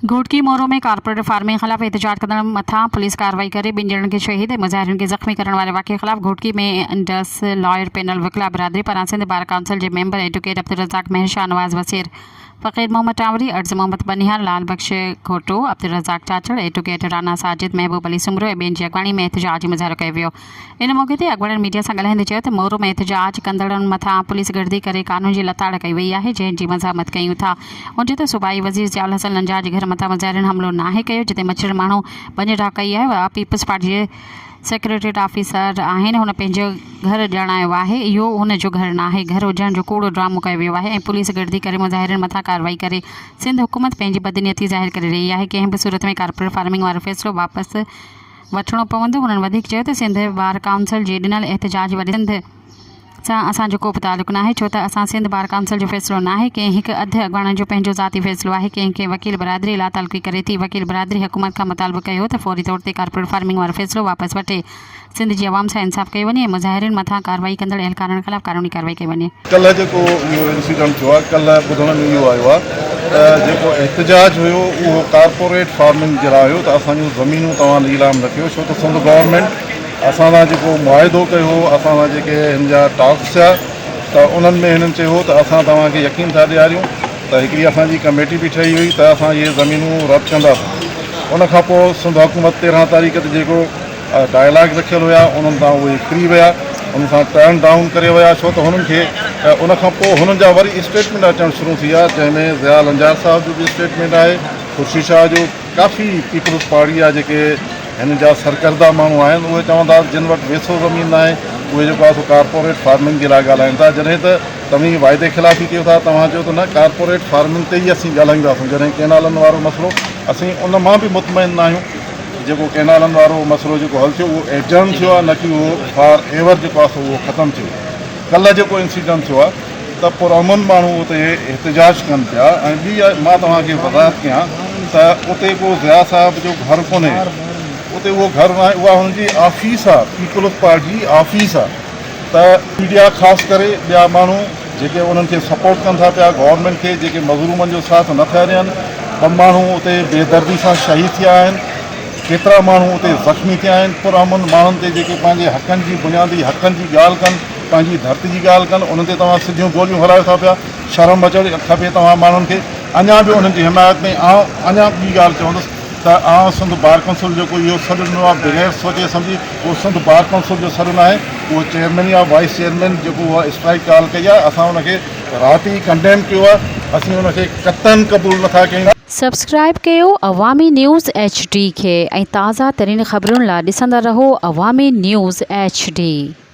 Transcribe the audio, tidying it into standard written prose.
Ghotki Moro ۾ corporate farming خلاف احتجاج ڪندڙن مٿان پوليس ڪارروائي ڪري ٻن ڄڻن کي شهيد ۽ مظاهرين کي زخمي ڪرڻ واري واقعي خلاف گهوٽڪي ۾ انڊس لائر پينل وڪلا برادري پاران سنڌ بار ڪائونسل جي ميمبر ايڊوڪيٽ عبدالرزاق مهر، شاهنواز وسير، فقير محمد ٽانوري، عرض محمد ٻنهيار، لال بخش گهوٽو، عبدالرزاق چاچڙ، ايڊوڪيٽ رانا ساجد، محبوب علي سومرو ۽ ٻين جي اڳواڻي ۾ احتجاجي مظاهرو ڪيو ويو. ان موقعي تي اڳواڻن ميڊيا سان ڳالهائيندي چيو ته مورو ۾ احتجاج ڪندڙن مٿان پوليس گردي ڪري قانون جي لتاڙ ڪئي وئي آهي جنهن جي مزاحمت ڪيون ٿا. هن چيو ته صوبائي وزير ضياء الحسن لنجار جي گهر مٿان مظاهرين حملو ناهي ڪيو جتي مڇريل ماڻهو ڀڃ ڊاهه ڪئي آهي اها پيپلز پارٽي جي سيڪريٽريٽ آفيسر آهن هن پنهنجو گهر ڄاڻايو آهي اهو هن جو گهر ناهي گهر هجڻ جو ڪوڙو ڊرامو ڪيو ويو آهي ۽ پوليس گردي ڪري مظاهرين مٿان ڪارروائي ڪري سنڌ حڪومت پنهنجي بدنيتي ظاهر ڪري رهي آهي ڪنهن به صورت ۾ ڪارپوريٽ فارمنگ وارو فيصلو واپس وٺڻو پوندو هنن وڌيڪ چيو ته سنڌ بار ڪائونسل جي ڏنل احتجاج واري سنڌ سان اسان جو ڪو به تعلق ناهي ڇو ته اسان سنڌ بار ڪائونسل جو فيصلو ناهي ڪنهن هڪ اڌ اڳواڻن جو پنهنجو ذاتي فيصلو آهي ڪنهن ڪنهن وڪيل برادري لاتعلقي ڪري ٿي وڪيل برادري حڪومت کان مطالبو ڪيو ته فوري طور تي ڪارپوريٽ فارمنگ وارو فيصلو واپس وٺي سنڌ جي عوام سان انصاف ڪيو وڃي ۽ مظاهرين مٿان ڪارروائي ڪندڙ اهلڪارن خلاف قانوني ڪارروائي ڪئي وڃي. ڪلهه جيڪو اهو انسيڊنٽ ٿيو آهي ڪلهه ٻڌڻ ۾ اهو آيو آهي ته جيڪو احتجاج هيو اهو ڪارپوريٽ فارمنگ جي لاء هيو ته اسان جون زمينون توهان نيلام نه ڪيو ڇو ته سنڌ گورنمينٽ اسان سان جيڪو معاهدو ڪيو هو، اسان سان جيڪي هن جا ٽاڪس ٿيا ته انهن ۾ هنن چيو هو ته اسان توهان کي يقين ٿا ڏياريون ته هڪڙي اسان جي ڪميٽي به ٺهي هئي ته اسان اهي زمينون رد ڪنداسون. ان کان پوء سنڌ حڪومت 13 تاريخ تي جيڪو ڊائلاگ رکيل هيا انهن تان اهي ڦري ويا، ان سان ٽرن ڊائون ڪري ويا ڇو ته هنن کي ان کان پوء هنن جا وري اسٽيٽمينٽ اچڻ شروع ٿي ويا جنهن ۾ ضياء لنجار صاحب جو به اسٽيٽمينٽ آهي، خورشيد شاهه جو، ڪافي پيپلز پارٽي جا جيڪي هن جا سرڪرده ماڻهو آهن اهي چون ٿا جن وٽ ويسو زمين ناهي اهي جيڪو آهي سو ڪارپوريٽ فارمنگ جي لاء ڳالهائين ٿا جڏهن ته توهين واعدي خلافي ڪيو ٿا توهان چيو ته نه ڪارپوريٽ فارمنگ تي ئي اسين ڳالهائينداسون جڏهن ڪينالن وارو مسئلو اسين ان مان به مطمئن ناهيون جيڪو ڪينالن وارو مسئلو جيڪو حل ٿيو اهو ايڊجرن ٿيو آهي نه ڪي اهو فار ايور جيڪو آهي سو اهو ختم ٿيو ڪلهه جيڪو انسيڊنٽ ٿيو آهي ته پرامن ماڻهو اتي احتجاج ڪن پيا ۽ ٻي مان توهان کي وضاحت ڪيان ته اتي ڪو ضياء صاحب جو گهر ڪونهي اتي اهو گهر ناهي اها هن جي آفيس آهي پيپلز پارٽي جي آفيس آهي ته ميڊيا خاص ڪري ٻيا ماڻهو جيڪي انهن کي سپورٽ ڪن ٿا پيا گورنمينٽ کي جيڪي مظلومن جو ساٿ نه ٿا ڏين ٻه ماڻهو اتي بيدردي سان شهيد ٿيا آهن ڪيترا ماڻهو اتي زخمي ٿيا آهن پرامن ماڻهن تي جيڪي پنهنجي حقن جي بنيادي حقن جي ڳالهه ڪن پنهنجي ڌرتي جي ڳالهه ڪن انهن تي توهان سڌيون گوليون هلايو ٿا پيا شرم اچڻ کپي توهان ماڻهن کي اڃا به انهن جي حمايت ۾ آئون اڃا ٻي ڳالهه چوندس ته آئون سنڌ بار ڪائونسل جيڪو اهو سڏ ڏنو آهي بغير سوچي سمجهي اهو سنڌ بار ڪائونسل جو سڏ ناهي اهو چيئرمين يا وائيس چيئرمين جيڪو اها اسٽرائيڪ ڪال ڪئي آهي اسان ان کي رات ئي ڪنڊيم ڪيو آهي اسين ان کي قطعن قبول نٿا ڪيون. سبسڪرائيب ڪيو عوامي نيوز ايڇ ڊي کي ۽ تازه ترين خبرن لا ڏسندا رهو عوامي نيوز ايڇ ڊي.